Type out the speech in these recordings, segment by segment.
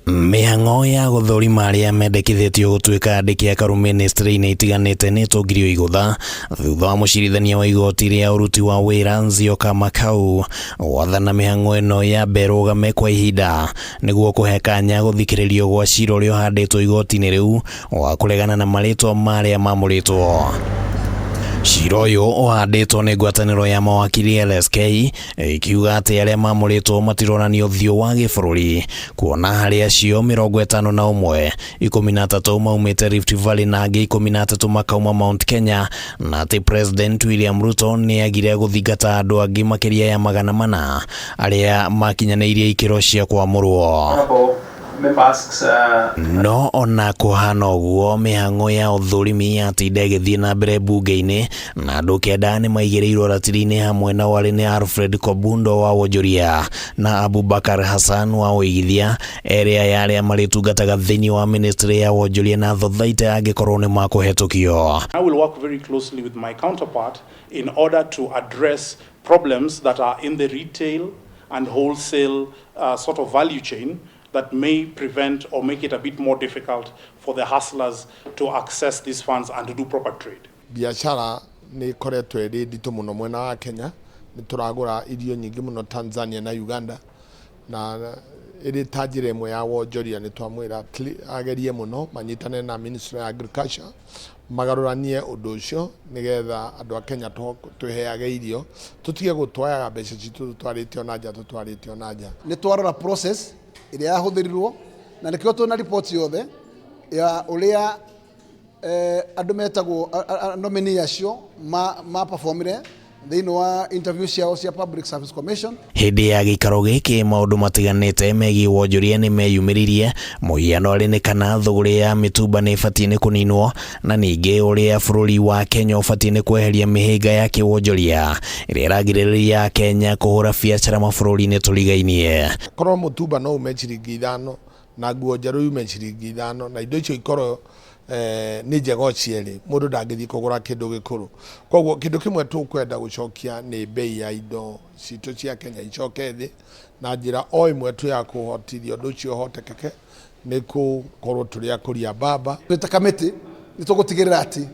Mĩhang'o ya gũthũrima arĩa mendekithĩtio gũtuĩka andĩki a karu mĩnĩstrĩ-inĩ itiganĩte nĩ ĩtũngirio igũtha thutha wa mũcirithania wa igoti rĩa ũruti wa wĩra Nzioka Makau gwathana mĩhang'o ĩno yambe ĩrũgame kwa ihinda nĩguo kũhe kanya gũthikĩrĩrio gwa cira ũrĩa ũhandĩtwo igoti-inĩ rĩu wa kũregana na marĩtwa ma arĩa mamũrĩtwo. Cira ũyũ ũhandĩtwo nĩ ngwatanĩro ya mawakiri LSK ĩkiuga atĩ arĩa mamũrĩtwo matironania ũthiũ wa gĩbũrũri kuona harĩ acio 51, 13 maumĩte Rift Valley na angĩ 13 makauma Mount Kenya, na atĩ President William Ruto nĩ agire gũthingata andũ angĩ makĩria ya 400 arĩa makinyanĩirie ikĩro cia kwamũrwo. No ona kũhana ũguo, mĩhang'o ya ũthũrimi yatinda ĩgĩthiĩ na mbere mbunge-inĩ na andũ kenda nĩ maigĩrĩirwo ratiri-inĩ hamwe nao arĩ nĩ Alfred Kobundo wa wonjoria na Abubakar Hassan wa ũigithia, erĩ aya arĩa marĩtungataga thĩinĩ wa ministry ya wonjoria na thothaitĩ angĩkorwo nĩ makũhetũkio. I will work very closely with my counterpart in order to address problems that are in the retail and wholesale sort of value chain that may prevent or make it a bit more difficult for the hustlers to access these funds and to do proper trade. Biacara nĩ ĩkoretwo ĩrĩ nditũ mũno mwena wa Kenya, nĩ tũragũra irio nyingĩ mũno Tanzania na Uganda, na ĩrĩ ta njĩra ĩmwe ya wonjoria nĩ twamwĩra agerie mũno manyitane na Ministry ya Agriculture magarũranie ũndũ ũcio nĩgetha andũ a Kenya twĩheage irio tũtige gũtwayaga mbeca citũ tũtwarĩte ona nja tũtwarĩte ona nja. Nĩ twarora process ĩrĩa yahũthĩrirwo na nĩkĩo twĩna report yothe ya ũrĩa andũ metagwo nominee acio ma performire thĩinĩ wa interview ciao cia Public Service Commission. Hĩndĩ ya gĩikaro gĩkĩ maũndũ matiganĩte megiĩ wonjoria nĩ meyumĩririe, mũhiano arĩ nĩ kana thũgũrĩ ya mĩtumba nĩ ĩbatiĩ nĩ kũninwo na ningĩ ũrĩa bũrũri wa Kenya ũbatiĩ nĩ kweheria mĩhĩnga ya kĩwonjoria ĩrĩa ĩragirĩrĩria Kenya kũhũra biacara mabũrũri-inĩ tũrigainie. Korwo mũtumba no ume ciringi 5 na nguo njerũ yume ciringi 5 na indo icio ikorwo nĩ njega o cierĩ, mũndũ ndangĩthiĩ kũgũra kĩndũ gĩkũrũ. Koguo kĩndũ kĩmwe tũkwenda gũcokia nĩ bei ya indo citũ cia Kenya icoke thĩ, na njĩra o ĩmwe tu ya kũhotithia ũndũ ũcio ũhotekeke nĩ gũkorwo tũrĩ akũria mbamba. Twĩ ta kamĩtĩ nĩ tũgũtigĩrĩra atĩ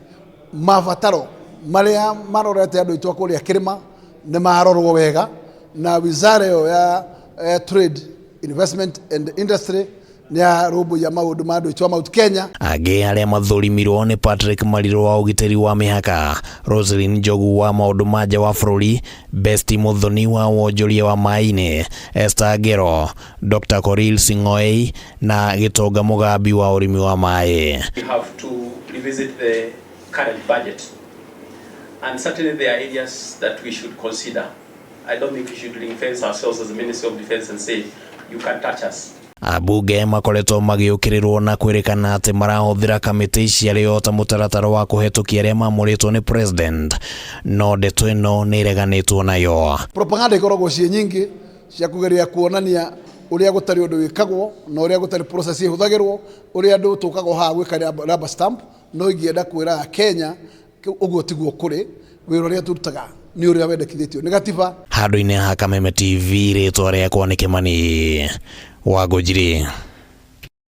mabataro marĩa marorete andũ aitũ a kũrĩa kĩrĩma nĩ marorwo wega, na wizara ĩyo ya Trade, Investment and Industry nĩ yarũmbũiya maũndũ ma andũ aitũ a Mount Kenya. Angĩ arĩa mathũrimirwo nĩ Patrick Marirũ wa ũgitĩri wa mĩhaka, Roselyn Njogu wa maũndũ ma nja wa bũrũri, Besti Muthoni wa wonjoria wa maĩ-inĩ, Esther Ngero, Dr. Korir Sing'oei na Gĩtonga Mũgambi wa ũrĩmi wa maĩ. We have to revisit the current budget, and certainly there are areas that we should consider. I don't think we should ring fence ourselves as the Ministry of Defense and say, you can't touch us. Ambunge makoretwo magĩũkĩrĩrwo na kwĩrĩkana atĩ marahũthĩra kamĩtĩ ici arĩ o ta mũtaratara wa kũhetũkia arĩa mamũrĩtwo nĩ president, no ndeto ĩno nĩ ĩreganĩtwo nayo. Propaganda ikoragwo ciĩ nyingĩ cia kũgeria kuonania ũrĩa gũtarĩ ũndũ wĩkagwo na ũrĩa gũtarĩ process ĩhũthagĩrwo, ũrĩa andũ tũkagwo haha gwĩka rubber stamp, no ingĩenda kwĩra Kenya ũguo tiguo kũrĩ, wĩra ũrĩa tũrutaga nĩ ũrĩa wendekithĩtio nĩ gatiba. Handũ-inĩ ha Kameme TV, rĩtwa rĩakwa nĩ Kĩmani Wangũnjiri.